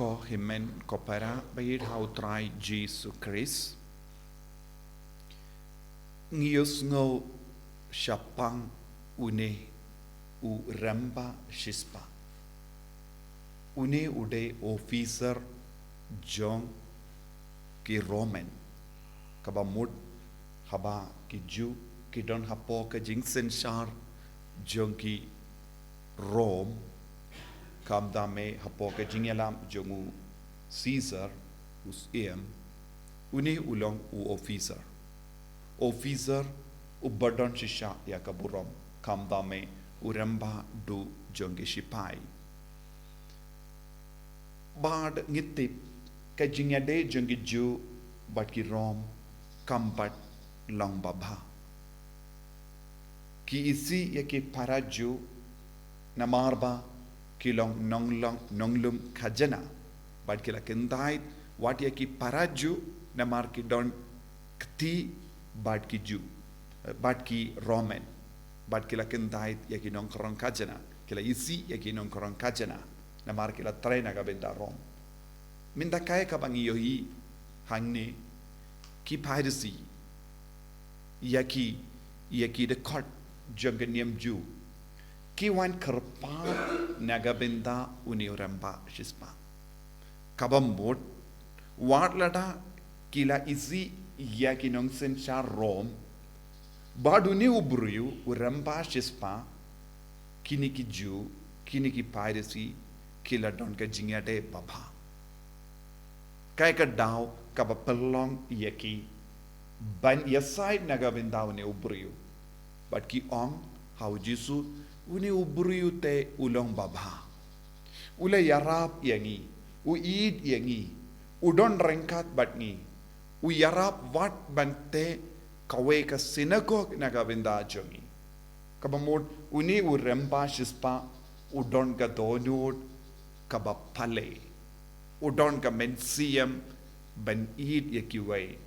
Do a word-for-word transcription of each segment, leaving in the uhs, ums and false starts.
Ko hynmen ko para ba ïeit ha u Trai Jisu Khrist. Ngi ïohsngew shaphang une u rangbah shispah. Une u dei officer jong ki Roman. Kaba mut haba ki Jiw ki don hapoh ka jingsynshar jong ki Rom, khamtam eh hapoh ka jingïalam jong u Caesar, u syiem, une u long u officer. Officer uba don shisha ïa ka burom, khamtam eh u rangbah duh jong ki shipai. Bad ngi tip ka jingïadei jong ki Jiw bad ki Rom kam pat long babha. Ki isih ïa ki para Jiw namar ba ki long nonglong, nonglum khajana. Bad ki la kyntait wat ïa ki para Jiw namar ki don kti bad ki Jiw, eh, bad ki Roman. Bad ki la kyntait ïa ki nongkhrong khajana. Ki la isih ïa ki nongkhrong khajana namar ki la trei na ka bynta Rom. Mynta kaei kaba ngi ïohi hangne, ki Pharisi ïa ki, ïa ki dkhot jong ka niam Jiw ki wan kyrpad na ka bynta une u rangbah shispah. Kaba mut wat lada ki la isih ïa ki nongsynshar Rom, bad une u briew u rangbah shispah, kine ki Jiw, kine ki Pharisi ki la don ka jingïadei babha. Kaei ka daw kaba pynlong ïa ki ban ïasaid na ka bynta une u briew? Bad ki ong ha u Jisu, une u briew te u long babha. U la ïarap ïa ngi, u ïeit ïa ngi, u don ryngkat bad ngi, u ïarap wat ban teh kawei ka synagog na ka bynta jong ngi. Kaba mut une u rangbah shispah u don ka dohnud kaba pale. U don ka mynsiem ban ïeit ïa kiwei.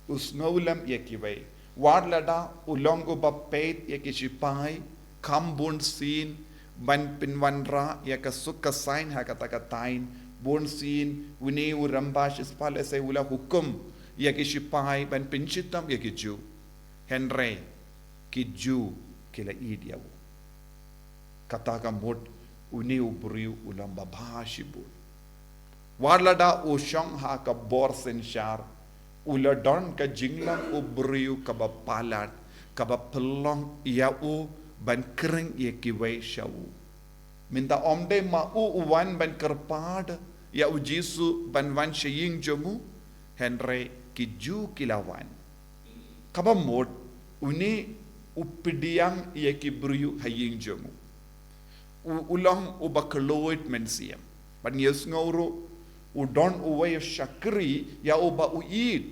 U sngewlem ïa kiwei. Wat lada u long uba peit ïa ki shipai, kam bunsien ban pynwanrah ïa ka suk ka saiñ ha kata ka thaiñ, bunsien une u rangbah shispah lehse u la hukum ïa ki shipai ban pynshitom ïa ki Jiw. Hynrei ki Jiw ki la ïeit ïa u. Kata ka mut une u briew u long babha shibun. Wat lada u shong ha ka bor synshar, u la don ka jinglong u briew kaba palat, kaba pynlong ïa u ban khring ïa kiwei sha u. Mynta ym dei ma u u wan ban kyrpad ïa u Jisu ban wan sha ïing jong u, hynrei ki Jiw ki la wan. Kaba mut une u pdiang ïa ki briew ha ïing jong u. U, u long uba khlaiñ mynsiem. Bad ngi ïohsngew ruh u don uwei u shakri ïa uba u ïeit.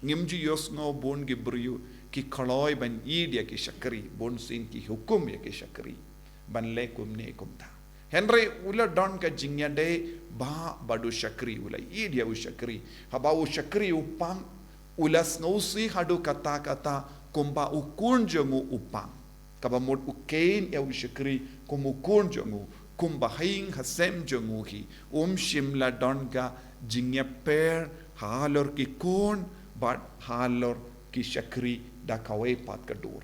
Ngim ju ïohsngew bun ki briew ki khlaiñ ban ïeit ïa ki shakri, bunsien ki hukum ïa ki shakri ban leh kumne kumta. Hynrei u la don ka jingïadei bha bad u shakri, u la ïeit ïa u shakri. Haba u shakri u pang, u la sngewsih haduh katta katta kumba u khun jong u u pang. Kaba mut u kheiñ ïa u shakri kum u khun jong u, kumba ha ïing ha sem jong u hi. Um shym la don ka jingïapher halor ki khun bad halor ki shakri da kawei pat ka dur.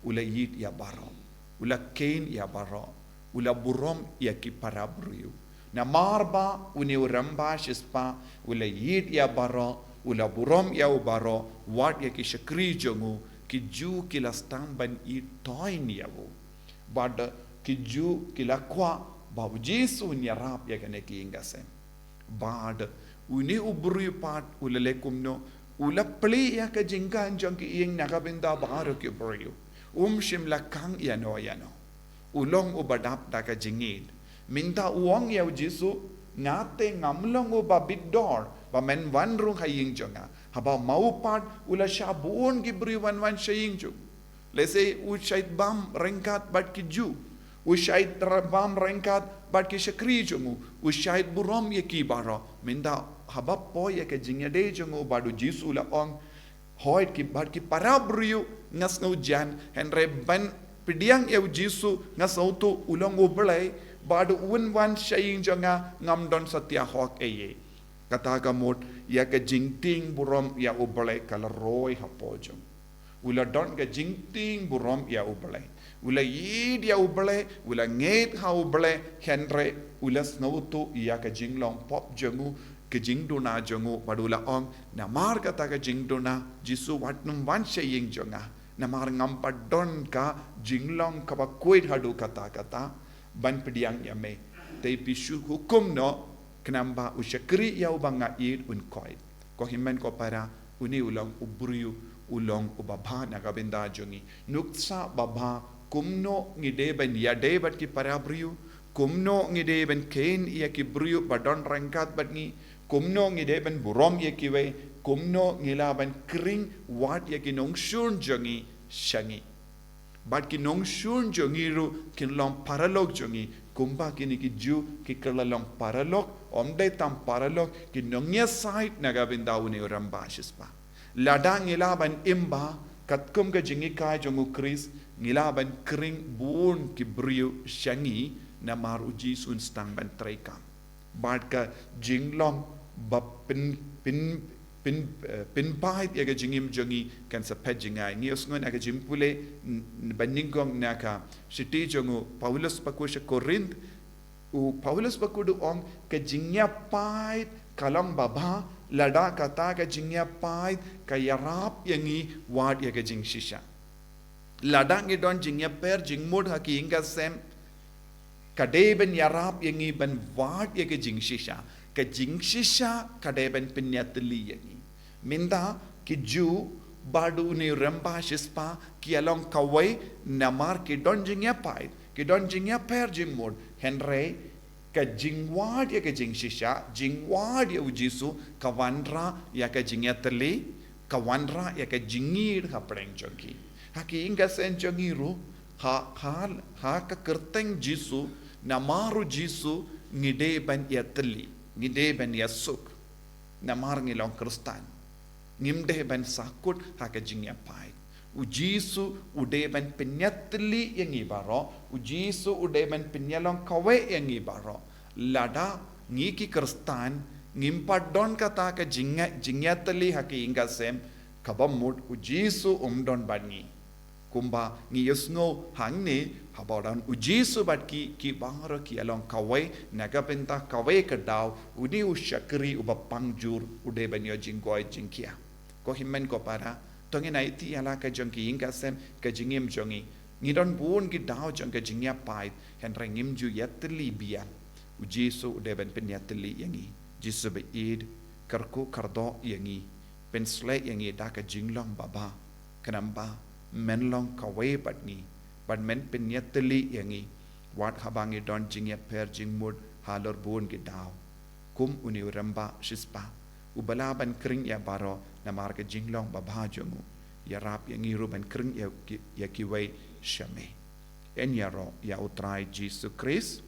U la ïeit ïa baroh. U la kheiñ ïa baroh. U la burom ïa ki para briew. Namar ba une u rangbah shispah u la ïeit ïa baroh, u la burom ïa u baroh, wat ïa ki shakri jong u, ki Jiw ki la sdang ban ïeit toiñ ïa u. Bad ki Jiw ki la kwah ba u Jisu un ïarap ïa kane ka ïing ka sem. Bad une u briew pat u la leh kumno, u la plie ïa ka jingkhang jong ki ïing na ka bynta baroh ki briew. Um shym la khang ïano ïano. U long uba dap da ka jingïeit. Mynta u ong ïa u Jisu, nga te ngam long uba bit dor ba men wan rung ha ïing jong nga. Haba ma u pat u la shah bun ki briew ban wan sha ïing jong u. Lehse u shait bam ryngkat bad ki Jiw. U shait ra-, bam ryngkat bad ki shakri jong u. U shait burom ïa ki baroh. Mynta haba poi ïa ka jingïadei jong u bad u Jisu u la ong, hooid ki bad ki para briew nga sngewjan, hynrei ban pdiang ïa u Jisu nga sngewthuh u long u Blei, Ba haduh un wan sha ïing jong nga ngam don satia hok ei ei. Kata ka mut ïa ka jingtieng burom ïa U Blei ka la roi hapoh jong u. U la don ka jingtieng burom ïa U Blei. U la ïeit ïa U Blei, u la ngeit ha U Blei, hynrei u la sngewthuh ïa ka jinglong pop jong u, ka jingduna jong u, bad u la ong, namar kata ka jingduna, Jisu wat nym wan sha ïing jong nga. Namar ngam pat don ka jinglong kaba khuid haduh katta katta ban pdiang ïa me. Te phi shu hukum noh, khnang ba u shakri ïa uba nga ïeit un koit. Ko hynmen ko para, une u long u briew, u long uba bha na ka bynta jong ngi. Nuksa babha, kumno ngi dei ban ïadei bad ki para briew, kumno ngi dei ban kheiñ ïa ki briew ba don ryngkat bad ngi, kumno ngi dei ban burom ïa kiwei, kumno ngi lah ban khring wat ïa ki nongshun jong ngi sha ngi. Bad ki nongshun jong ngi ruh kin long paralok jong ngi, kumba kine ki Jiw ki kylla long paralok, ym dei tang paralok, ki nongïasaid na ka bynta une u rangbah shispah. Lada ngi lah ban im bha katkum ka jinghikai jong U Khrist, ngi lah ban khring bun ki briew sha ngi namar U Jisu un sdang ban treikam. Bad ka jinglong ba pyn, pyn, pyn, eh, pynpaid ïa ka jingim jong ngi kan sa phet jngai. Ngi ïohsngew na ka jingpule, n-, n-, ba nyngkong na ka shithi jong u Paulus ba khuid sha Korinth, u Paulus ba khuid u ong ka jingïapaid ka long babha, lada kata ka jingïapaid ka ïarap ïa ngi wat ïa ka jingshisha. Lada ngi don jingïapher jingmut ha ki ïing ka sem, ka dei ban ïarap ïa ngi ban wad ïa ka jingshisha. Ka jingshisha ka dei ban pynïatylli ïa ngi. Mynta ki Jiw bad une u rangbah shispah ki ïalong kawei namar ki don jingïapaid, ki don jingïapher jingmut. Hynrei ka jingwad ïa ka jingshisha, jingwad ïa U Jisu, ka wanrah ïa ka jingïatylli, ka wanrah ïa ka jingïeit hapdeng jong ki. Ha ki ïing ka sem jong ngi ruh, ha, ha, ha ka kyrteng Jisu, namar U Jisu, ngi dei ban ïatylli, ngi dei ban ïasuk. Namar ngi long Khristan. Ngim dei ban sahkut ha ka jingïapaid. U Jisu u dei ban pynïatylli ïa ngi baroh, U Jisu u dei ban pynïalong kawei ïa ngi baroh. Lada ngi ki Khristan ngim pat don kata ka jingïa-, jingïatylli ha ki ïing ka sem, kaba mut U Jisu um don bad ngi. Kumba ngi ïohsngew hangne, haba don U Jisu bad ki, ki baroh ki ïalong kawei, na ka bynta kawei ka daw, une u shakri uba pangjur, u dei ban ïoh jingkoit jingkhiah. Ko hynmen ko para, to ngin aiti ïa la ka jong ki ïing ka sem, ka jingim jong ngi. Ngi don bun ki daw jong ka jingïapaid, hynrei ngim ju ïatylli biang. U Jisu u dei ban pynïatylli ïa ngi. Jisu ba ïeit, kyrkhu kyrdoh ïa ngi. Pynshlei ïa ngi da ka jinglong babha. Khnang ba men long kawei bad ngi. Bad men pynïatylli ïa ngi. Wat haba ngi don jingïapher jingmut halor bun ki daw. Kum une u rangbah shispah. Uba lah ban khring ïa baroh namar ka jinglong babha jong u. Ïarap ïa ngi ruh ban khring ïa ki, ïa kiwei sha me. Yn ïaroh ïa U Trai Jisu Khrist.